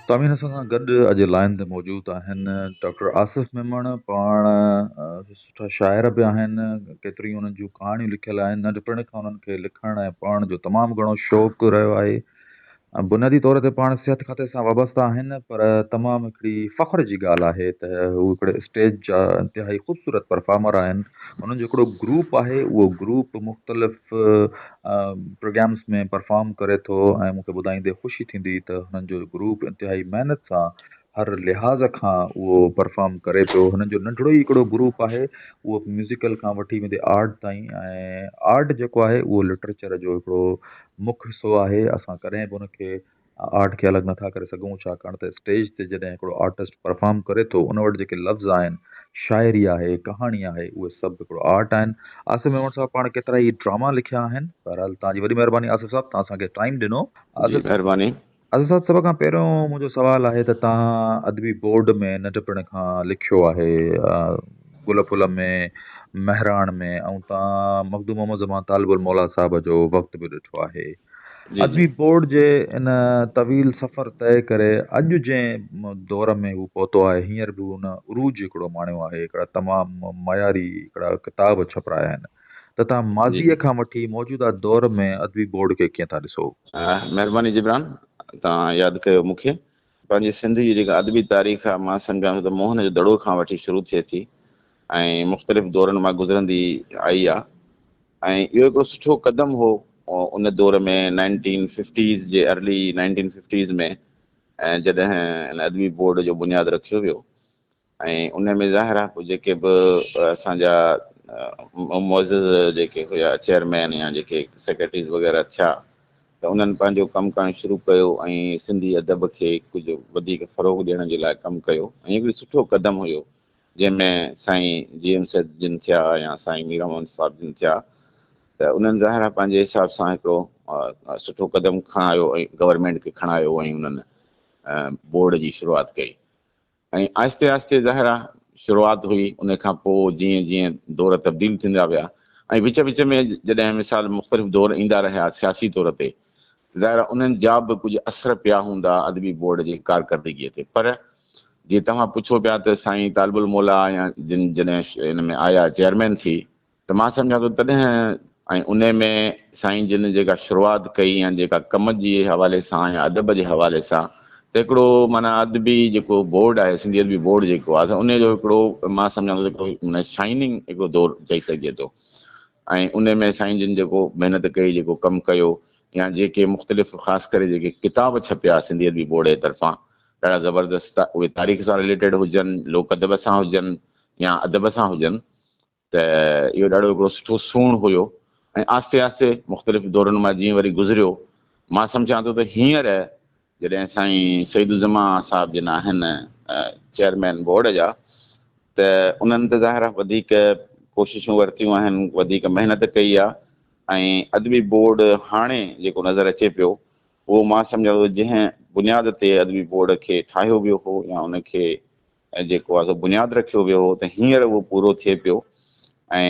سامعين اسان سان گڏ اڄ لائن تي موجود آهن ڊاڪٽر آصف ميمڻ پاڻ سٺا شاعر به آهن ڪيتريون انهن جون ڪهاڻيون لکيل آهن ننڍپڻ کان انهن کي لکڻ ۽ پڙهڻ جو تمام گهڻو شوق رهيو آهي بنيادي طور تي پاڻ صحت کاتي سان وابسته آهن پر تمام هڪڙي فخر جي ڳالهه آهي ته هو هڪڙي اسٽيج جا انتهائي خوبصورت پرفارمر آهن انهن جو هڪڙو گروپ آهي اهو گروپ مختلف پروگرامس ۾ پرفارم ڪري ٿو ۽ مون کي ٻڌائيندي خوشي ٿيندي ته هنن جو گروپ انتهائي محنت سان هر لحاظ کان اهو پرفارم ڪري پيو هنن جو ننڍڙو ئي هڪڙو گروپ آهي اهو ميوزيڪل کان وٺي ويندي آرٽ تائين ۽ آرٽ جيڪو آهي اهو لٽريچر جو هڪڙو مک حصو آهي اسان ڪڏهن به ان کي آرٽ کي الڳ نٿا ڪري سگهون ڇاڪاڻ ته اسٽيج تي جڏهن هڪڙو آرٽسٽ پرفارم ڪري ٿو ان وٽ جيڪي لفظ آهن شاعري آهي ڪهاڻي آهي اهي سڀ هڪڙو آرٽ آهن آصف ميمڻ صاحب پاڻ ڪيترا ئي ڊراما لکيا آهن بهرحال توهان جي وڏي مهرباني آصف صاحب توهان اسان کي ٽائيم ڏنو جي مهرباني. آصف صاحب سڀ کان پهريون منهنجو سوال آهي ته توهان ادبي بورڊ ۾ ننڍپڻ کان لکيو آهي گل ڦل ۾ مهراڻ ۾ ۽ توهان مخدوم محمد زمان طالب الموليٰ صاحب جو وقت به ڏٺو آهي. جي جي. ادبي بورڊ جي ان طويل سفر طئي ڪري اڄ جنهن دور ۾ هو پهتو آهي هينئر به ان عروج هڪڙو ماڻيو آهي هڪڙا تمام معياري هڪڙا ڪتاب ڇپرايا آهن ته توهان جي ماضيء جي. کان وٺي موجوده دور ۾ ادبي بورڊ کي ڪيئن ٿا ڏسو؟ مهرباني جبران توهان ياد ڪيو مون کي. پنهنجي سنڌ جي جيڪا ادبي تاريخ آهي، مان سمجهان ٿو ته موهن جو دڙو کان وٺي شروع ٿئي ٿي ۽ مختلف دورن مان گذرندي آئي آهي ۽ اهو هڪڙو سٺو قدم هو ان دور ۾ نائنٽين ففٽيز جي ارلي نائنٽين ففٽيز ۾ جڏهن ان ادبي بورڊ جو بنياد رکيو ويو ۽ ان ۾ ظاهر آهي پوء جيڪي به اسان جا معزز جيڪي هيا چيئرمين يا جيڪي سيڪريٽريز وغيره ٿيا ته انهن پنهنجو ڪم ڪرڻ شروع ڪيو ۽ سنڌي ادب کي ڪجهه وڌيڪ فروغ ڏيڻ جي لاء ڪم ڪيو ۽ هڪڙو سٺو قدم هيو جنهن ۾ سائين جي ايم سيد جن ٿيا يا سائين مير محمد صاحب جن ٿيا ته انهن ظاهر آهي پنهنجي حساب سان هڪڙو سٺو قدم کڻايو ۽ گورنمينٽ کي کڻايو ۽ انهن بورڊ جي شروعات ڪئي. ۽ آهستي آهستي ظاهر آ شروعات هئي ان کان پوء جيئن جيئن دور تبديل ٿيندا ويا ۽ وچ وچ ۾ جڏهن مثال مختلف دور ايندا رهيا سياسي طور تي ظاهر آ انهن جا به ڪجهه اثر پيا هوندا ادبي بورڊ جي ڪارڪردگيء تي پر جي توهان پڇو پيا ته سائين طالب الموليٰ يا جن جڏهن ان ۾ آيا چيئرمين ٿي ته مان سمجهان ٿو تڏهن ۽ انهي ۾ سائين جن جيڪا شروعات ڪئي يا جيڪا ڪم جي حوالي سان يا ادب جي حوالي سان ته هڪڙو معنيٰ ادبي جيڪو بورڊ آهي سنڌي ادبي بورڊ جيڪو آهي ته انهي جو هڪڙو مان سمجهان ٿو هڪڙو معنيٰ شائننگ هڪڙو دور چئي سگهجي ٿو ۽ انهي ۾ سائين جن جيڪو محنت ڪئي جيڪو ڪم ڪيو يا جيڪي مختلف خاص ڪري جيڪي ڪتاب ڇپيا سنڌي ادبي بورڊ جي طرفان ڏاڍا زبردست اهي تاريخ سان رليٽيڊ هجن لوڪ ادب سان هجن يا ادب سان هجن ته اهو ڏاڍو هڪڙو سٺو سوڻ هيو ۽ آهستي آهستي مختلف دورن مان جيئن وري گذريو مان سمجهان ٿو ته هينئر جڏهن سائين سعيد الزمان صاحب جن آهن چيئرمين بورڊ جا ته انهن ته ظاهر آهي وڌيڪ ڪوششون ورتيون آهن وڌيڪ محنت ڪئي آهي ۽ ادبي بورڊ هاڻي جيڪو نظر اچي پيو اهو مان سمجهان ٿو جنهن بنياد تي ادبي بورڊ کي ٺاهيو ويو هو يا ان کي ۽ جيڪو آ سو بنياد رکيو ويو هو ته هينئر اهو پورو ٿئي پيو ۽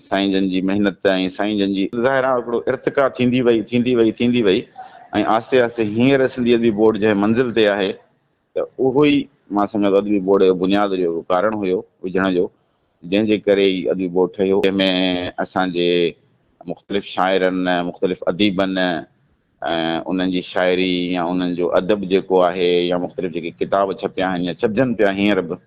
سائين جن جي محنت ۽ سائين جن جي ظاهر آ هڪڙو ارتقا ٿيندي وئي ٿيندي وئي ٿيندي وئي ۽ آهستي آهستي هينئر سنڌي ادبي بورڊ جنهن منزل تي آهي ته اهو ئي مان سمجهان ٿو ادبي بورڊ جو بنياد جو ڪارڻ هيو وجهڻ جو جنهن جي ڪري ئي ادبي بورڊ ٺهيو جنهن ۾ اسان جي مختلف شاعرن مختلف اديبن ۽ انهن جي شاعري يا انهن جو ادب جيڪو آهي يا مختلف جيڪي ڪتاب ڇپيا آهن يا ڇپجن پيا هينئر به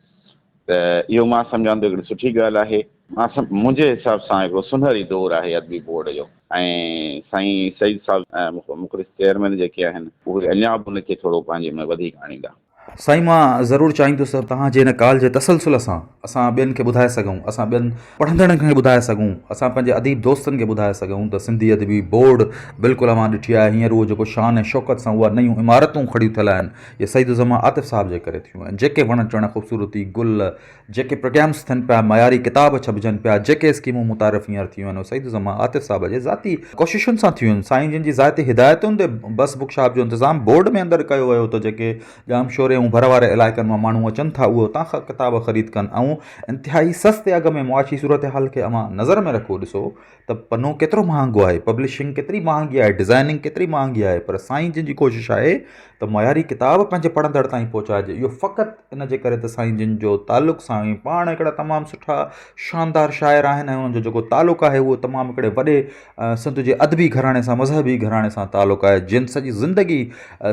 ته اهو مان سمجهان ٿو هڪڙي سٺي ڳالهه آهي. مان منهنجي حساب سان هڪڙو سنهري دور آهي ادبي بورڊ جو ۽ سائين سعيد صاحب مخلص چيئرمين جيڪي آهن اهي اڃا به ان کي ٿورو پنهنجي ۾ وڌيڪ آڻيندا. سائين مان ضرور چاهيندس ته توهان جي هن ڪال جي تسلسل سان اسان ٻين کي ٻڌائي سگهون اسان ٻين پڙهندڙن کي ٻڌائي سگهون اسان پنهنجي اديب دوستن کي ٻڌائي سگهون ته سنڌي ادبي بورڊ بلڪل اوهان ڏٺي آهي هينئر اهو جيڪو شان ۽ شوڪت سان اها نيون عمارتون کڙيون ٿيل آهن اهي سعيد الزمان عاطف صاحب جي ڪري ٿيون آهن جيڪي وڻ ٽڻ خوبصورتي گل جيڪي پروگرامس ٿين پيا معياري ڪتاب ڇپجن پيا جيڪي اسڪيمون متعارف هينئر ٿيون آهن اهي سعيد الزمان عاطف صاحب جي ذاتي ڪوششن سان ٿيون آهن سائين جن جي ذاتي هدايتن تي بس بڪ شاپ جو انتظام بورڊ ۾ اندر ڪيو ويو ته جيڪي ڄامشوري پري ۽ ڀر واري علائقن مان ماڻهو اچن ٿا اهي اتان کان ڪتاب خريد ڪن ۽ انتهائي سستي اگهه ۾ معاشي صورتحال کي اوهان نظر ۾ رکو ڏسو ته پنو ڪيترو مهانگو آهي پبلشنگ ڪيتري مهانگي آهي ڊزائننگ ڪيتري مهانگي آهي پر سائين جن جي ڪوشش آهي ته معياري ڪتاب پنهنجي پڙهندڙ تائين پهچائجي اهو فقط ان جي ڪري ته سائين جن جو تعلق سائين پاڻ هڪڙا تمام سٺا شاندار شاعر آهن ۽ انهن جو جيڪو تعلق آهي اهو تمام هڪڙي وڏي سنڌ جي ادبي گهراڻي سان مذهبي گهراڻي سان تعلق آهي جن سڄي زندگي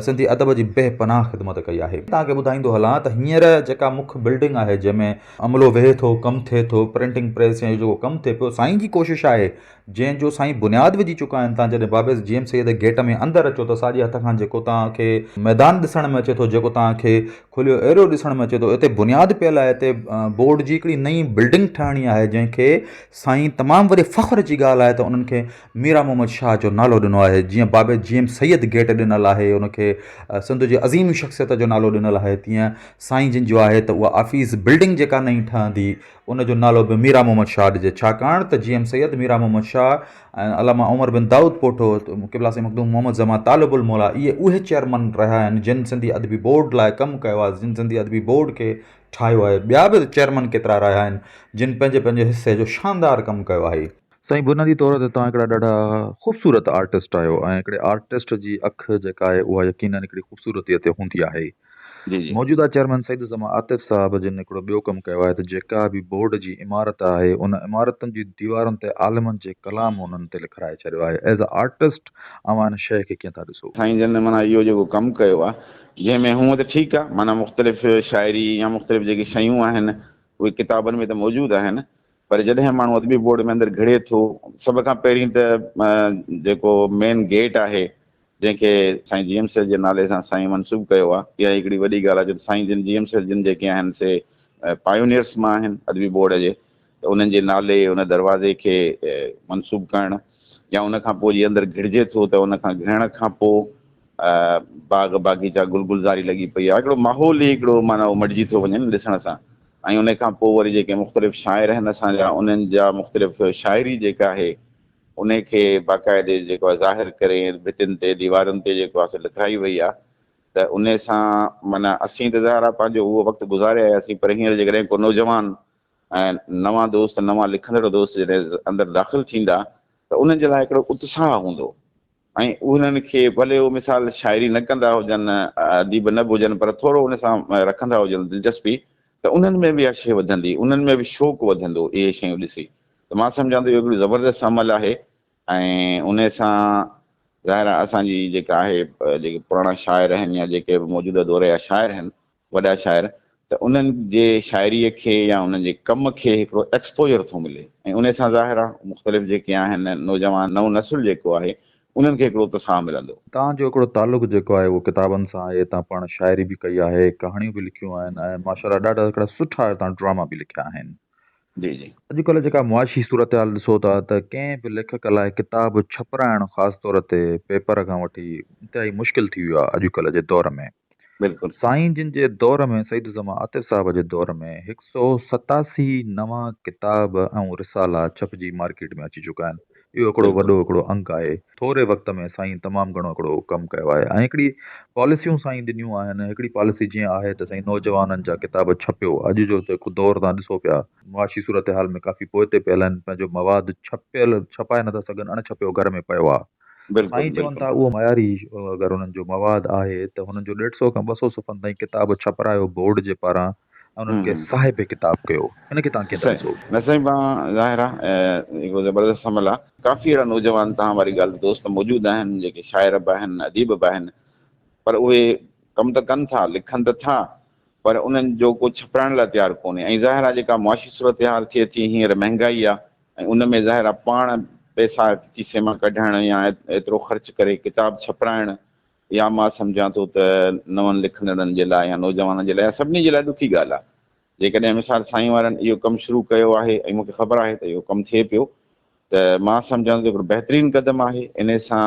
سنڌي ادب جي بي پناهه خدمت ڪئي آهي توهان کي ٻڌائيندو هلان ته هينئر جيڪا مک بلڊنگ آهي جنهن ۾ عملو ويهي ٿو ڪم ٿئي ٿو پرنٽنگ پريس يا اهو جيڪو ڪم ٿئي پيو سائين جي ڪوشش آهي جنهن جو سائين بنياد وجهي چڪا آهن تان جڏهن بابي جي ايم سيد گيٽ ۾ اندر اچو ته ساڄي هٿ کان جيڪو توهان کي ميدان ڏسڻ ۾ اچي ٿو جيڪو توهان کي کليو ايريو ڏسڻ ۾ اچي ٿو اتي بنياد پيل آهي اتي بورڊ جي هڪڙي نئين بلڊنگ ٺهڻي آهي جنهن کي سائين تمام وڏي فخر جي ڳالهه آهي ته انهن کي ميران محمد شاهه جو نالو ڏنو آهي جيئن بابي جي ايم سيد گيٽ ڏنل آهي ان کي سنڌ جي عظيم شخصيت جو نالو ڏنل آهي تيئن سائين جن جو آهي ته اها آفيس بلڊنگ جيڪا نئين ٺهندي ان جو نالو به ميران محمد شاهه ڏجي، ڇاڪاڻ ته جي ايم سيد، ميران محمد شاهه ۽ علامه عمر بن دائود پوٽو، قبله سائين مخدوم محمد زمان طالب الموليٰ اهي اهي چيئرمن رهيا آهن، جن سنڌي ادبي بورڊ لاء ڪم ڪيو آهي، جن سنڌي ادبي بورڊ کي ٺاهيو آهي. ٻيا به چيئرمن ڪيترا رهيا آهن، جن پنهنجي پنهنجي حصي جو شاندار ڪم ڪيو آهي. سائين بنيادي طور تي توهان هڪڙا ڏاڍا خوبصورت آرٽسٽ آهيو ۽ هڪڙي آرٽسٽ جي اک جيڪا آهي اها يقينن هڪڙي خوبصورتيء تي هوندي آهي. جي جي. موجوده چيئرمين سيد الزمان عاطف صاحب جن هڪڙو ٻيو ڪم ڪيو آهي ته جيڪا به بورڊ جي عمارت آهي ان عمارتن جي ديوارن تي عالمن جي ڪلام انهن تي لکرائي ڇڏيو آهي ايز اي آرٽسٽ اوهان ان شيء کي ڪيئن ٿا ڏسو؟ سائين جن معنيٰ اهو جيڪو ڪم ڪيو آهي جنهن ۾ هونء ته ٺيڪ آهي معنيٰ مختلف شاعري يا مختلف جيڪي شيون آهن اهي ڪتابن ۾ ته موجود آهن پر جڏهن ماڻهو ادبي بورڊ ۾ اندر گهڙي ٿو سڀ کان پهرين ته جيڪو مين گيٽ آهي جنهن کي سائين جي ايم سيد جي نالي سان سائين منسوب ڪيو آهي، اها هڪڙي وڏي ڳالهه آهي جو سائين جن جي ايم سيد جن جيڪي آهن سي پايونيئرس مان آهن ادبي بورڊ جي ته انهن جي نالي ان دروازي کي منسوب ڪرڻ يا ان کان پوء جي اندر گهڙجي ٿو ته ان کان گهڙڻ کان پوء باغ باغيچا گل گلزاري لڳي پئي آهي هڪڙو ماحول ئي هڪڙو معنيٰ اهو مٽجي ٿو وڃي نه ڏسڻ سان ۽ ان کان پوء وري جيڪي مختلف شاعر آهن اسان جا انهن جا مختلف شاعري جيڪا آهي انهي کي باقاعدي جيڪو آهي ظاهر ڪري ڀتين تي ديوارن تي جيڪو آهي سو لکرائي وئي آهي ته انهي سان معنيٰ اسين ته ظاهر آهي پنهنجو اهو وقت گذاري آياسين پر هينئر جيڪڏهن ڪو نوجوان ۽ نوان دوست نوان لکندڙ دوست جڏهن اندر داخل ٿيندا ته انهن جي لاء هڪڙو اتساهه هوندو ۽ انهن کي ڀلي هو مثال شاعري نه ڪندا هجن اديب نه به هجن پر ٿورو ان سان رکندا هجن دلچسپي ته انهن ۾ به اها شيء وڌندي انهن ۾ به شوق وڌندو اهي شيون ڏسي ته مان سمجهان ٿو اهو هڪڙو زبردست عمل آهي ۽ انهي سان ظاهر آهي اسان جي جيڪا آهي جيڪي پراڻا شاعر آهن يا جيڪي به موجوده دور جا شاعر آهن وڏا شاعر ته انهن جي شاعريء کي يا انهن جي ڪم کي هڪڙو ايڪسپوجر ٿو ملي ۽ انهي سان ظاهر آهي مختلف جيڪي آهن نوجوان نئون نسل جيڪو آهي انهن کي هڪڙو اتساهه ملندو. توهان جو هڪڙو تعلق جيڪو آهي اهو ڪتابن سان آهي، توهان پاڻ شاعري به ڪئي آهي، ڪهاڻيون به لکيون آهن ۽ ماشاء الله ڏاڍا هڪڙا سٺا توهان ڊراما به لکيا آهن. جي جي. اڄڪلهه جيڪا معاشي صورتحال ڏسو ٿا ته ڪنهن به ليکڪ لاء ڪتاب ڇپرائڻ خاص طور تي پيپر کان وٺي انتهائي مشڪل ٿي ويو آهي اڄڪلهه جي دور ۾. بلڪل. سائين جن جي دور ۾ سعيد الزمان عاطف صاحب جي دور ۾ هڪ سئو 87 نوان ڪتاب ۽ رسالا ڇپجي مارڪيٽ ۾ اچي چڪا آهن. اهو هڪڙو بلڪل. وڏو هڪڙو انگ آهي. ٿوري وقت ۾ سائين تمام گهڻو هڪڙو ڪم ڪيو آهي ۽ هڪڙي پاليسيون سائين ڏنيون آهن هڪڙي پاليسي جيئن آهي ته سائين نوجوانن جا ڪتاب ڇپيو اڄ جو جيڪو دور توهان ڏسو پيا معاشي صورتحال ۾ ڪافي پوئتي پيل آهن پنهنجو مواد ڇپيل ڇپائي نٿا سگهن اڻ ڇپيو گهر ۾ پيو آهي بلڪل سائين چون بلڪل. ٿا اهو معياري اگر انهن جو مواد آهي ته هنن جو ڏيڍ سئو کان 200 صفحن تائين ڪتاب ڇپرايو بورڊ جي پاران ۽ انهن کي صاحب ڪتاب ڪيو. ان کي توهان ڪيئن ٿا صحيح ڏسو؟ نه سائين پان ظاهر آ هڪڙو زبردست عمل آ. ڪافي اهڙا نوجوان توهان واري ڳالهه تي دوست موجود آهن جيڪي شاعر به آهن اديب به آهن پر اهي ڪم ته ڪن ٿا لکن ته ٿا پر انهن جو ڪو ڇپرائڻ لاء تيار ڪونهي ۽ ظاهر آ جيڪا معاشي صورتحال ٿئي ٿي هينئر مهنگائي آ ۽ ان ۾ ظاهر آ پاڻ پئسا کيسي مان ڪڍڻ يا ايترو خرچ ڪري ڪتاب ڇپرائڻ يا مان سمجهان ٿو ته نون لکندڙن جي لاء يا نوجوانن جي لاء يا سڀني جي لاء ڏکي ڳالهه آهي. جيڪڏهن مثال سائين وارن اهو ڪم شروع ڪيو آهي ۽ مون کي خبر آهي ته اهو ڪم ٿئي پيو ته مان سمجهان ٿو هڪڙو بهترين قدم آهي. انهي سان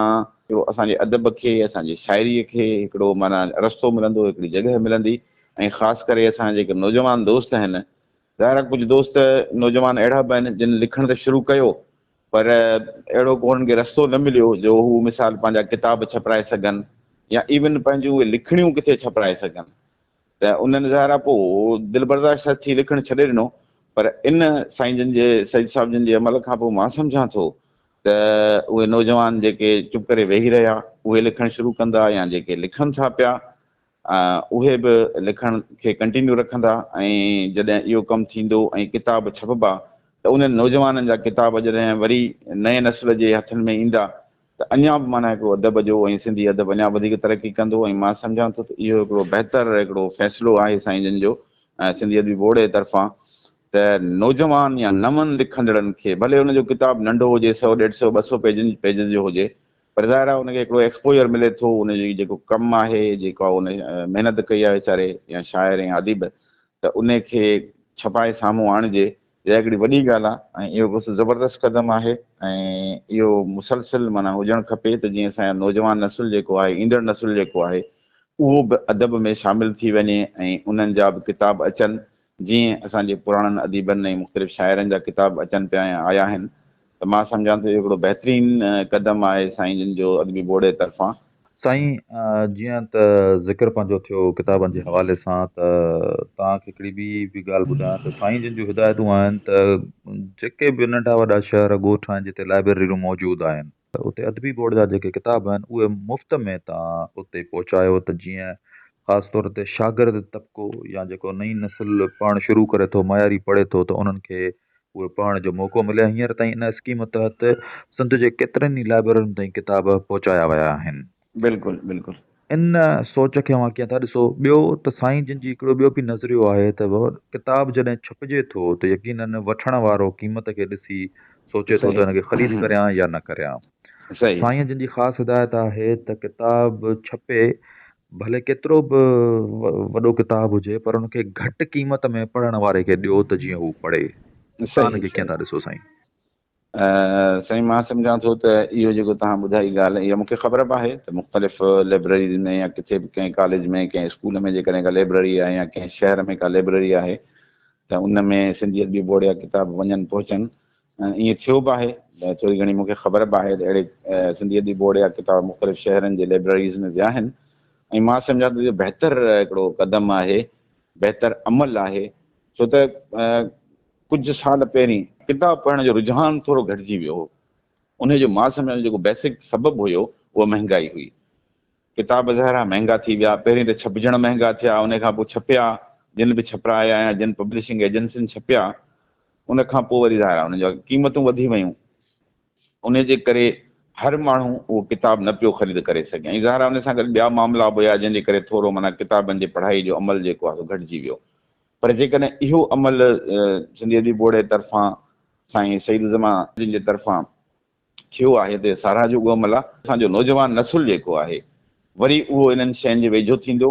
هڪڙو اسان جي ادب کي، اسان جي شاعريء کي هڪڙو معنيٰ رستو ملندو، هڪڙي جڳهه ملندي ۽ خاص ڪري اسان جا جيڪي نوجوان دوست آهن، ظاهر آهي ڪجهه دوست نوجوان اهڙا به آهن جن لکڻ ته شروع ڪيو پر اهڙو ڪو انهن کي رستو نه مليو جو هو مثال پنهنجا ڪتاب ڇپرائي سگهن يا ايون پنهنجون اهي لکڻيون ڪٿي ڇپرائي سگهن. ته انهن ظاهر آهي پوء دل برداشته ٿي لکڻ ڇڏي ڏنو پر ان سائين جن جي سيد صاحب جن جي عمل کان پوء مان سمجهان ٿو ته اهي نوجوان جيڪي چپ ڪري ويهي رهيا اهي لکڻ شروع ڪندا يا جيڪي لکن ٿا پيا اهي به لکڻ کي ڪنٽينيو رکندا ۽ جڏهن اهو ڪم ٿيندو ۽ ڪتاب ڇپبا ته انهن نوجوانن جا ڪتاب جڏهن وري نئين نسل جي هٿن ۾ ايندا ته اڃا به معنيٰ هڪڙو ادب جو ۽ سنڌي ادب اڃا وڌيڪ ترقي ڪندو ۽ مان سمجهان ٿو ته اهو هڪڙو بهتر هڪڙو فيصلو آهي سائين جن جو سنڌي ادبي بورڊ جي طرفان ته نوجوان يا نون لکندڙن کي ڀلي ان جو ڪتاب ننڍو هجي سئو ڏيڍ سئو ٻه سئو پيجن پيجن جو هجي پر ظاهر آهي ان کي هڪڙو ايڪسپوجر ملي ٿو ان جي جيڪو ڪم آهي جيڪا ان محنت ڪئي آهي ويچاري يا شاعر يا اديب ته ان کي ڇپائي سامهون آڻجي اها هڪڙي وڏي ڳالهه آهي ۽ اهو هڪ زبردست قدم آهي ۽ اهو مسلسل معنيٰ هجڻ کپي ته جيئن اسان جو نوجوان نسل جيڪو آهي ايندڙ نسل جيڪو آهي اهو به ادب ۾ شامل ٿي وڃي ۽ انهن جا به ڪتاب اچن جيئن اسان جي پراڻن اديبن ۽ مختلف شاعرن جا ڪتاب اچن پيا ۽ آيا آهن ته مان سمجهان ٿو اهو هڪڙو بهترين قدم آهي سائين جن جو ادبي بورڊ جي طرفان. سائين جيئن ته ذڪر پنهنجو ٿيو ڪتابن جي حوالي سان ته توهان کي هڪڙي ٻي به ڳالهه ٻڌايان ته سائين جن جون هدايتون آهن ته جيڪي به ننڍا وڏا شهر ڳوٺ آهن جتي لائبريريون موجود آهن ته اتي ادبي بورڊ جا جيڪي ڪتاب آهن اهي مفت ۾ توهان اتي پهچايو ته جيئن خاص طور تي شاگرد طبقو يا جيڪو نئين نسل پڙهڻ شروع ڪري ٿو معياري پڙهي ٿو ته انهن کي اهي پڙهڻ جو موقعو ملي. هينئر تائين ان اسڪيم تحت سنڌ جي ڪيترن ئي لائبررين تائين ڪتاب پهچايا ويا آهن. بلڪل بلڪل. ان سوچ کي اوهان ڪيئن ٿا ڏسو؟ ٻيو ته سائين جن جي هڪڙو ٻيو به نظريو آهي ته ڪتاب جڏهن ڇپجي ٿو ته يقينن وٺڻ وارو قيمت کي ڏسي سوچي ٿو ته ان کي خريد ڪريان يا نه ڪريان. سائين جن جي خاص هدايت آهي ته ڪتاب ڇپي ڀلي ڪيترو به وڏو ڪتاب هجي پر ان کي گهٽ قيمت ۾ پڙهڻ واري کي ڏيو ته جيئن هو پڙهي. تان ان کي ڪيئن ٿا ڏسو سائين؟ سائين مان سمجهان ٿو ته اهو جيڪو توهان ٻڌائي ڳالهه اها مون کي خبر به آهي ته مختلف لئبرريز ۾ يا ڪٿي به ڪنهن ڪاليج ۾ ڪنهن اسڪول ۾ جيڪڏهن ڪا لئبرري آهي يا ڪنهن شهر ۾ ڪا لئبرري آهي ته ان ۾ سنڌي ادبي بورڊ جا ڪتاب وڃن پهچن ائين ٿيو به آهي، ٿوري گهڻي مون کي خبر به آهي ته اهڙي سنڌي ادبي بورڊ جا ڪتاب مختلف شهرن جي لئبرريز ۾ ويا آهن ۽ مان سمجهان ٿو اهو بهتر هڪڙو قدم آهي، بهتر عمل آهي، ڇو ته ڪجهه سال پهرين ڪتاب پڙهڻ جو رجحان ٿورو گهٽجي ويو هو، انهي جو مان سمجهان ٿو جيڪو بيسڪ سبب هيو اها مهنگائي هئي. ڪتاب ظاهر آهي مهنگا ٿي ويا، پهرين ته ڇپجڻ مهنگا ٿيا، انهي کان پوء ڇپيا، جن به ڇپرايا يا جن پبلشنگ ايجنسين ڇپيا، ان کان پوء وري ظاهر آهي انهن جا قيمتون وڌي ويون، انهي جي ڪري هر ماڻهو اهو ڪتاب نه پيو خريد ڪري سگهي ۽ ظاهر آهي انهي سان گڏ ٻيا معاملا به هيا جنهن جي ڪري ٿورو معنيٰ ڪتابن جي پڙهائي جو عمل جيڪو آهي سو گهٽجي ويو پر جيڪڏهن اهو عمل سنڌي ادبي بورڊ جي طرفان سائين سعيد الزمان جن جي طرفان ٿيو آهي ته ساراهه جوڳو عمل آهي. اسان جو نوجوان نسل جيڪو آهي وري اهو انهن شين جي ويجهو ٿيندو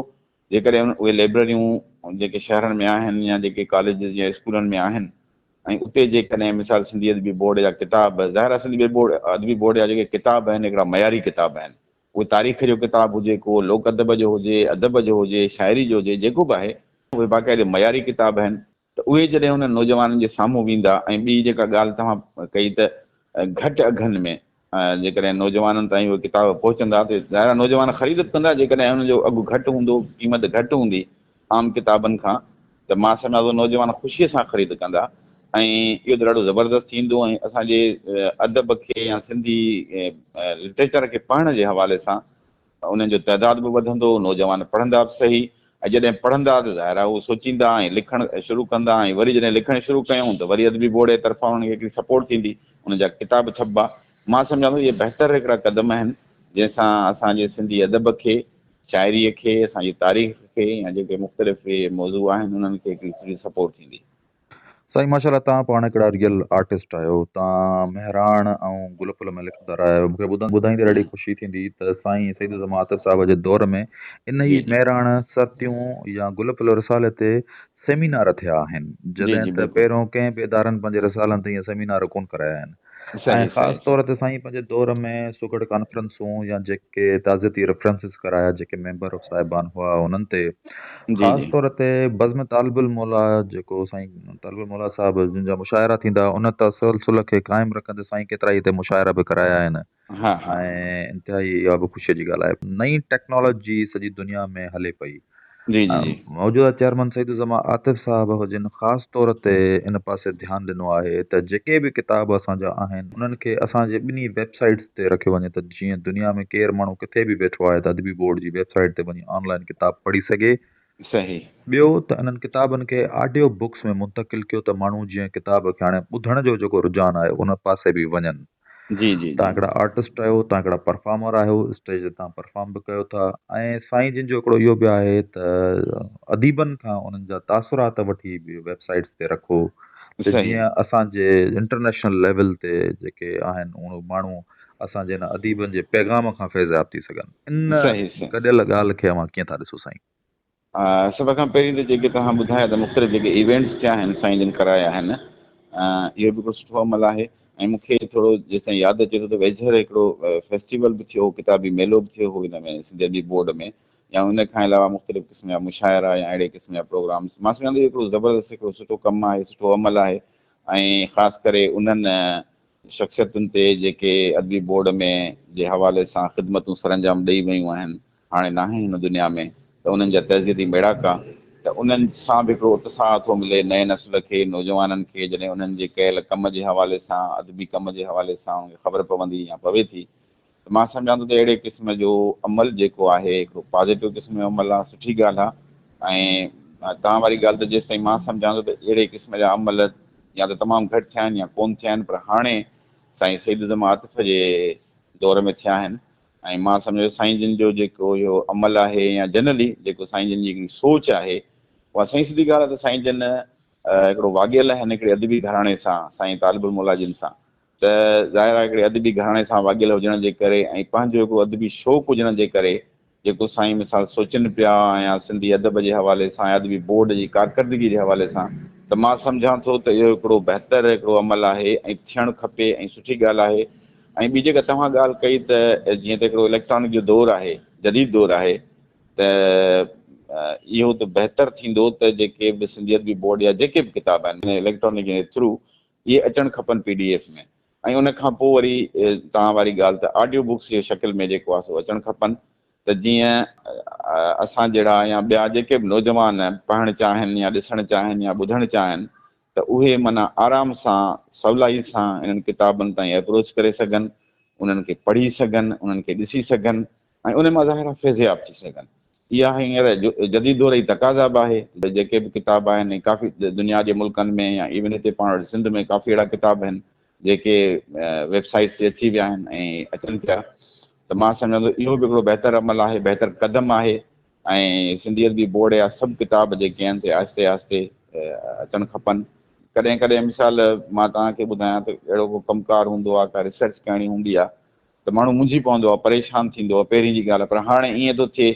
جيڪڏهن اهي لئبرريون جيڪي شهرن ۾ آهن يا جيڪي ڪاليجز يا اسڪولن ۾ آهن ۽ اتي جيڪڏهن مثال سنڌي ادبي بورڊ جا ڪتاب ظاهر آهي سنڌي بورڊ ادبي بورڊ جا جيڪي ڪتاب آهن هڪڙا معياري ڪتاب آهن اهي تاريخ جو ڪتاب هجي ڪو لوڪ ادب جو هجي ادب جو هجي شاعري جو هجي جيڪو به آهي اهي باقاعدي معياري ڪتاب آهن ته اهي جڏهن انهن نوجوانن جي سامهون ويندا ۽ ٻي جيڪا ڳالهه توهان ڪئي ته گهٽ اگهن ۾ جيڪڏهن نوجوانن تائين اهي ڪتاب پهچندا ته ظاهر آهي نوجوان خريد به ڪندا جيڪڏهن انهن جو اگهه گهٽ هوندو قيمت گهٽ هوندي عام ڪتابن کان ته مان سمجهان ٿو نوجوان خوشيء سان خريد ڪندا ۽ اهو ته ڏاڍو زبردست ٿيندو ۽ اسان جي ادب کي يا سنڌي لٽريچر کي پڙهڻ جي حوالي سان انهن جو تعداد به وڌندو، نوجوان پڙهندا به سهي ۽ جڏهن پڙهندا ته ظاهر آهي اهو سوچيندا ۽ لکڻ شروع ڪندا ۽ وري جڏهن لکڻ شروع ڪيائون ته وري ادبي بورڊ جي طرفان انهن کي هڪڙي سپورٽ ٿيندي، انهن جا ڪتاب ڇپبا. مان سمجهان ٿو اهي بهتر هڪڙا قدم آهن، جنهن سان اسان جي سنڌي ادب کي، شاعريء کي، اسان جي تاريخ کي يا جيڪي مختلف اهي موضوع آهن انهن کي هڪڙي سٺي سپورٽ ٿيندي. سائين ماشاء الله توهان پاڻ هڪڙا ريئل آرٽسٽ آهيو توهان مهراڻ ۽ گل ڦل ۾ لکندا رهيا آهيو مونکي ٻڌائيندي ڏاڍي خوشي ٿيندي ته سائين سيد الزمان عاطف صاحب جي دور ۾ ان ئي مهراڻ سرتيون يا گل ڦل رسالي تي سيمينار ٿيا آهن جڏهن ته پهريون ڪنهن به ادارن پنهنجي رسالن تي ائين سيمينار ڪون ڪرايا آهن ۽ خاص طور تي سائين پنهنجي دور ۾ سگهڙ ڪانفرنسون يا جيڪي تعزيتي ريفرنسز ڪرايا جيڪي ميمبر آف صاحبان هئا انهن تي خاص طور تي بزم طالب الموليٰ جيڪو سائين طالب الموليٰ صاحب جن جا مشاعرا ٿيندا ان تسلسل کي قائم رکندي سائين ڪيترائي هتي مشاعرا به ڪرايا آهن ۽ انتهائي اها به خوشي جي ڳالهه آهي نئين ٽيڪنالاجي سڄي دنيا ۾ هلي پئي. جي جي جي. موجوده چيئرمن سيد الزمان عاطف صاحب جن خاص طور تي ان پاسي ڌيان ڏنو آهي ته جيڪي به ڪتاب اسان جا آهن انهن کي اسان جي ٻنهي ويب سائيٽس تي رکيو وڃي ته جيئن دنيا ۾ ڪير ماڻهو ڪٿي به ويٺو آهي ته ادبي بورڊ جي ويب سائيٽ تي وڃي آن لائين ڪتاب پڙهي سگهي. صحيح. ٻيو ته انهن ڪتابن کي آڊيو بڪس ۾ منتقل ڪيو ته ماڻهو جيئن ڪتاب کي هاڻي ٻڌڻ جو جيڪو رجحان آهي ان پاسي به وڃن. جي جي تان جي. هڪڙا آرٽسٽ آهيو تان هڪڙا پرفارمر آهيو اسٽيج تي تان پرفارم به ڪيو ٿا ۽ سائين جن جو هڪڙو اهو به آهي ته اديبن کان انهن جا تاثرات وٺي به ويب سائيٽس تي رکو ته صحيح. جيئن اسان جي انٽرنيشنل ليول تي جيڪي آهن اهي ماڻهو اسان جي ان اديبن جي پيغام کان فيضياب ٿي سگهن ان صحيح صحيح. گڏيل ڳالهه کي اوهان ڪيئن ٿا ڏسو سائين؟ سڀ کان پهرين ته جيڪي توهان ٻڌايا ته مختلف جيڪي ايونٽس ٿيا آهن سائين جن ڪرايا آهن اهو به هڪڙو سٺو عمل آهي ۽ مون کي ٿورو جيستائين ياد اچي ٿو ته ويجهر هڪڙو فيسٽيول به ٿيو هو ڪتابي ميلو به ٿيو هو هن ۾ سنڌي ادبي بورڊ ۾ يا ان کان علاوه مختلف قسم جا مشاعرا يا اهڙي قسم جا پروگرامس مان سمجهان ٿو هڪڙو زبردست هڪڙو سٺو ڪم آهي سٺو عمل آهي ۽ خاص ڪري انهن شخصيتن تي جيڪي ادبي بورڊ ۾ جي حوالي سان خدمتون سرانجام ڏئي ويون آهن، هاڻي ناهن هن دنيا ۾ ته انهن جا تعزيتي ميڙاڪا ته انهن سان به هڪڙو اتساهه ٿو ملي نئين نسل کي، نوجوانن کي جڏهن انهن جي ڪيل ڪم جي حوالي سان ادبي ڪم جي حوالي سان انهن کي خبر پوندي يا پوي ٿي ته مان سمجهان ٿو ته اهڙي قسم جو عمل جيڪو آهي هڪڙو پازيٽو قسم جو عمل آهي سٺي ڳالهه آهي ۽ توهان واري ڳالهه ته جيستائين مان سمجهان ٿو ته اهڙي قسم جا عمل يا ته تمام گهٽ ٿيا آهن يا ڪونه ٿيا آهن پر هاڻي سائين سيد الزمان عاطف جي دور ۾ ٿيا آهن ۽ مان سمجهان ٿو سائين جن جو جيڪو اهو عمل آهي يا جنرلي جيڪو سائين جن جي هڪڙي سوچ آهي اها سائين سڌي ڳالهه آهي ته سائين جن هڪڙو واڳيل آهن هڪڙي ادبي گهراڻي سان سائين طالب الموليٰ جن سان ته ظاهر آهي هڪڙي ادبي گهراڻي سان واڳيل هجڻ جي ڪري ۽ پنهنجو هڪڙو ادبي شوق هجڻ جي ڪري جيڪو سائين مثال سوچن پيا يا سنڌي ادب جي حوالي سان يا ادبي بورڊ جي ڪارڪردگي جي حوالي سان ته مان سمجهان ٿو ته اهو هڪڙو بهتر هڪڙو عمل آهي ۽ ٿيڻ کپي ۽ سٺي ڳالهه آهي ۽ ٻي جيڪا توهان ڳالهه ڪئي ته جيئن ته هڪڙو اليڪٽرانڪ جو دور آهي جديد دور آهي ته اهو ته بهتر ٿيندو ته جيڪي به سنڌي ادبي بورڊ جا جيڪي به ڪتاب آهن اليڪٽرانڪ جي ٿرو اهي اچڻ کپن پي ڊي ايف ۾ ۽ ان کان پوء وري توهان واري ڳالهه ته آڊيو بڪس جي شڪل ۾ جيڪو آهي سو اچڻ کپن ته جيئن اسان جهڙا يا ٻيا جيڪي به نوجوان پڙهڻ چاهين يا ڏسڻ چاهين يا ٻڌڻ چاهين ته اهي معنيٰ آرام سان سولائي سان انهن ڪتابن تائين ايپروچ ڪري سگهن انهن کي پڙهي سگهن انهن کي ڏسي سگهن ۽ ان مان ظاهر آهي فيضياب ٿي سگهن. اها هينئر جديد دور جي تقاضا به آهي ته جيڪي به ڪتاب آهن ۽ ڪافي دنيا جي ملڪن ۾ يا ايون هتي پاڻ وٽ سنڌ ۾ ڪافي اهڙا ڪتاب آهن جيڪي ويب سائيٽس تي اچي ويا آهن ۽ اچن پيا ته مان سمجهان ٿو اهو به هڪڙو بهتر عمل آهي بهتر قدم آهي ۽ سنڌي ادبي بورڊ جا سڀ ڪتاب جيڪي آهن سي آهستي آهستي اچڻ کپن. ڪڏهن ڪڏهن مثال مان توهان کي ٻڌايان ته اهڙو ڪو ڪم ڪار هوندو آهي ڪا ريسرچ ڪرڻي هوندي آهي ته ماڻهو منجهي پوندو آهي، پريشان ٿيندو آهي، پهرين جي ڳالهه آهي پر هاڻي ائين ٿو ٿئي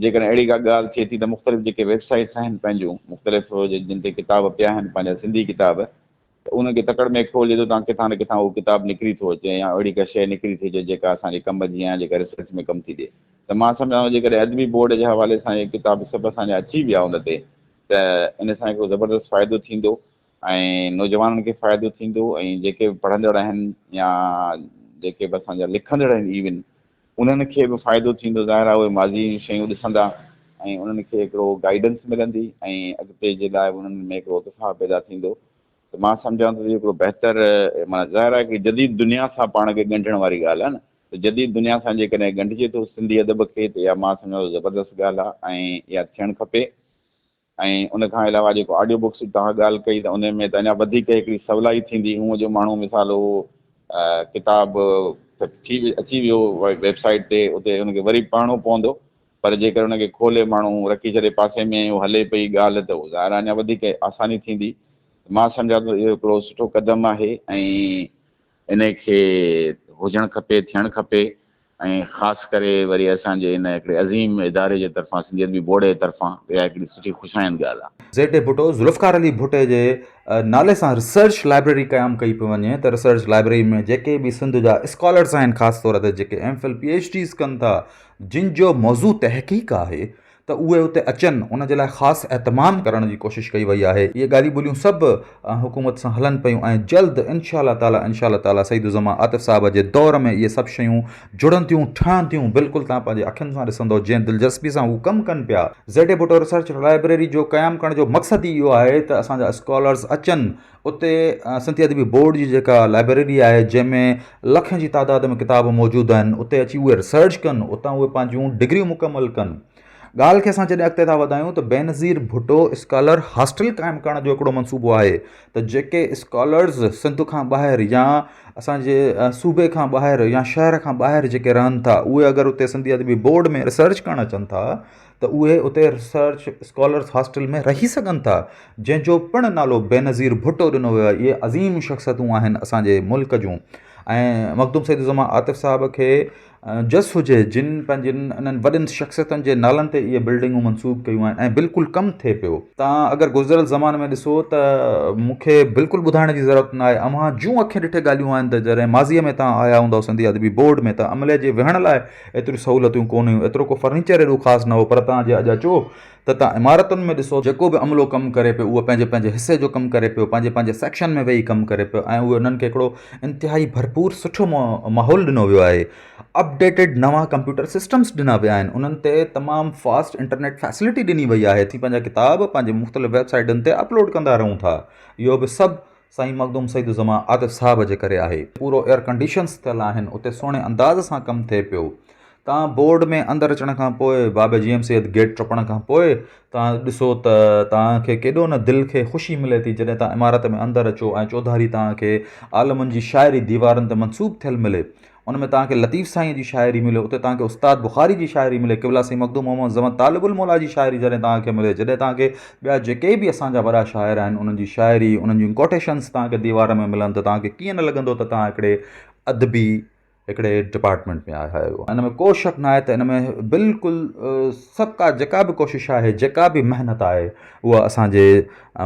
جيڪڏهن اهڙي ڪا ڳالهه ٿئي ٿي ته مختلف جيڪي ويب سائيٽس آهن پنهنجون مختلف جن تي ڪتاب پيا آهن پنهنجا سنڌي ڪتاب ته انهن کي تڪڙ ۾ کولجي ٿو تان ڪٿان نه ڪٿان اهو ڪتاب نڪري ٿو اچي يا اهڙي ڪا شيء نڪري ٿي اچي جيڪا اسان جي ڪم جي يا جيڪا ريسرچ ۾ ڪم ٿي ڏئي ته مان سمجهان ٿو جيڪڏهن ادبي بورڊ جي حوالي سان اهي ڪتاب سڀ اسان جا اچي ويا ان تي ته ان سان هڪڙو زبردست فائدو ٿيندو ۽ نوجوانن کي فائدو ٿيندو ۽ جيڪي به پڙهندڙ آهن يا جيڪي به اسان جا لکندڙ آهن ايون انهن کي به فائدو ٿيندو ظاهر آهي اهي ماضي جون شيون ڏسندا ۽ انهن کي هڪڙو گائيڊنس ملندي ۽ اڳتي جي لاء به انهن ۾ هڪڙو اتساهه پيدا ٿيندو ته مان سمجهان ٿو ته هڪڙو بهتر معنيٰ ظاهر آهي هڪڙي جديد دنيا سان پاڻ کي ڳنڍڻ واري ڳالهه آهي نه ته جديد دنيا سان جيڪڏهن ڳنڍجي ٿو سنڌي ادب کي ته اها مان سمجهان ٿو زبردست ڳالهه آهي ۽ اها ٿيڻ کپي. ۽ ان کان علاوه جيڪو آڊيو بڪس جي توهان ڳالهه ڪئي ته ان ۾ ته اڃا وڌيڪ هڪڙي سولائي ٿيندي هونء جو ماڻهو مثال اهو ڪتاب ته ٿي اچي ويو ويب سائيٽ تي اتي ان کي وري پڙهڻو پوندو پر جيڪر ان کي کولي ماڻهو رکي ڇڏي پاسي ۾ ۽ هلي پئي ڳالهه ته ظاهر آهي اڃا وڌيڪ آساني ٿيندي مان سمجهان ٿو اهو هڪڙو سٺو قدم آهي ۽ انهي کي هجڻ کپي ٿيڻ کپي ۽ خاص ڪري وري اسان جي ان هڪڙي عظيم اداري جي طرفان سنڌي ادبي بورڊ جي طرفان اها هڪڙي سٺي خوش آئند ڳالهه آهي. زيڊ اي ڀٽو ذوالفقار علي ڀٽي جي نالي سان ريسرچ لائبريري قيام ڪئي پئي وڃي ته ريسرچ لائبريري ۾ جيڪي به سنڌ جا اسڪالرس آهن خاص طور تي جيڪي M Phil P H Ds ڪن ٿا جن جو موضوع تحقيق آهي. ته اهي اتي اچن ان جي لاء خاص اهتمام ڪرڻ جي ڪوشش ڪئي وئي آهي. اهي ڳالهيون ٻولهيون سڀ حڪومت سان هلن پيون ۽ جلد انشاء الله تعالي انشاء الله تعالي سيد الزمان عاطف صاحب جي دور ۾ اهي سڀ شيون جڙن ٿيون ٺهن ٿيون بلڪل توهان پنهنجي اکين سان ڏسندو جنهن دلچسپي سان هو ڪم ڪن پيا. Z A Bhutto research library جو قيام ڪرڻ جو مقصد ئي اهو آهي ته اسان جا اسڪالرز اچن اتي سنڌي ادبي بورڊ جي جيڪا لائبريري آهي جنهن ۾ لکين جي تعداد ۾ ڪتاب موجود آهن اتي اچي اهي ريسرچ ڪن اتان اهي پنهنجون ڊگريون مڪمل ڪن. ڳالهه کي اسان جڏهن اڳتي ٿا وڌايون ته بينظير ڀٽو اسڪالر هاسٽل قائم ڪرڻ جو هڪڙو منصوبو آهي ته جيڪي اسڪالرز سنڌ کان ٻاهر يا اسان جي صوبي کان ٻاهر يا شهر کان ٻاهر جيڪي رهن ٿا اهي اگر اتي سنڌي ادبي بورڊ ۾ ريسرچ ڪرڻ اچن ٿا ته اهي اتي ريسرچ اسڪالرز هاسٽل ۾ رهي سگهن ٿا جنهن جو پڻ نالو بينظير ڀٽو ڏنو ويو آهي اهي عظيم شخصيتون آهن اسان جي ملڪ جون ۽ مخدوم سيد الزمان عاطف صاحب کي جس هجي جن پنهنجن انهن وڏين شخصيتن جي نالن تي اهي بلڊنگون منسوب ڪيون آهن ۽ بلڪل ڪم ٿئي پيو. توهان اگر گذريل زماني ۾ ڏسو ته مون کي بلڪل ٻڌائڻ جي ضرورت ناهي اوهان جون اکين ڏٺي ڳالهيون آهن ته جڏهن ماضيء ۾ توهان آيا هوندؤ سنڌي ادبي بورڊ ۾ ته عملي جي ويهڻ لاء ايتريون سهولتون ڪونه هيون ايترو ڪو فرنيچر ايڏو خاص نه هو پر توهان جي اڄ اچو ته توهان عمارتن ۾ ڏسو جيڪو به عملو ڪم ڪري پيو اهو پنهنجي پنهنجي حصي جو ڪم ڪري پيو پنهنجي پنهنجي سيڪشن ۾ ويهي ڪم ڪري پيو ۽ اهي انهن کي هڪڙو انتهائي ڀرپور سٺو ماحول ڏنو ويو آهي اپڊيٽيڊ نوان ڪمپيوٽر سسٽمز ڏنا ويا آهن انهن تي تمام فاسٽ انٽرنيٽ فيسلٽي ڏني وئي آهي اسين پنهنجا ڪتاب پنهنجي مختلف ويب سائيٽن تي اپلوڊ ڪندا رهون ٿا اهو به سڀ سائين مخدوم سعيد الزمان عاطف صاحب جي ڪري آهي. پورو ايئر ڪنڊيشنس ٿيل آهن اتي سهڻي انداز سان ڪم ٿئي پيو. تان بورڊ ۾ اندر اچڻ کان پوء بابي جي ايم سيد گيٽ ٽپڻ کان پوء تان ڏسو ته تان کي ڪيڏو نه دل کي خوشي ملي ٿي جڏهن تان عمارت ۾ اندر اچو ۽ چوڌاري تان کي عالمن جي شاعري ديوارن تي منسوب ٿيل ملي ان ۾ توهان کي لطيف سائينء جي شاعري ملي، اتي توهان کي استاد بخاري جي شاعري ملي، قبلا سائين مخدوم محمد زمان طالب الموليٰ جي شاعري جڏهن توهان کي ملي، جڏهن توهان کي ٻيا جيڪي به اسان جا وڏا شاعر آهن انهن جي شاعري، انهن جون ڪوٽيشنس توهان کي ديوار ۾ ملن ته توهان کي ڪيئن نه لڳندو ته توهان هڪڙي ادبي هڪڙي ڊپارٽمينٽ ۾ آيا آهيو. ان ۾ ڪو شڪ نه آهي ته ان ۾ بلڪل سڀ ڪا جيڪا به ڪوشش آهي، جيڪا به محنت آهي اها اسان جي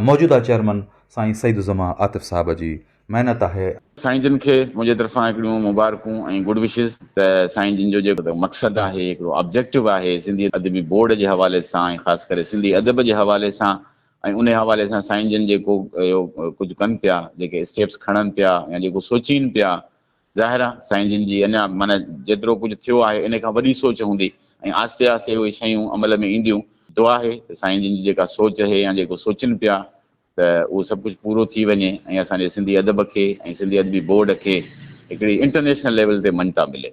موجوده چيئرمن سائين سعيد الزمان عاطف صاحب جي محنت آهي. سائين جن کي منهنجي طرفان هڪڙيون مبارڪون ۽ گڊ وشز ته سائين جن جو جيڪو مقصد آهي هڪڙو آبجيڪٽو آهي سنڌي ادبي بورڊ جي حوالي سان ۽ خاص ڪري سنڌي ادب جي حوالي سان ۽ انهي حوالي سان سائين جن جيڪو اهو ڪجهه ڪن پيا جيڪي اسٽيپس کڻن پيا يا جيڪو سوچين پيا ظاهر آ سائين جن جي اڃا معنيٰ جيترو ڪجهه ٿيو آهي انهي کان وڏي سوچ هوندي ۽ آهستي آهستي اهي شيون عمل ۾ اينديون دعا آهي ته سائين جن جي جيڪا سوچ اهي يا جيڪو سوچين پيا ته اهو سڀ ڪجهه پورو ٿي وڃي ۽ اسان جي سنڌي ادب کي ۽ سنڌي ادبي بورڊ کي هڪڙي انٽرنيشنل ليول تي مڃتا ملي.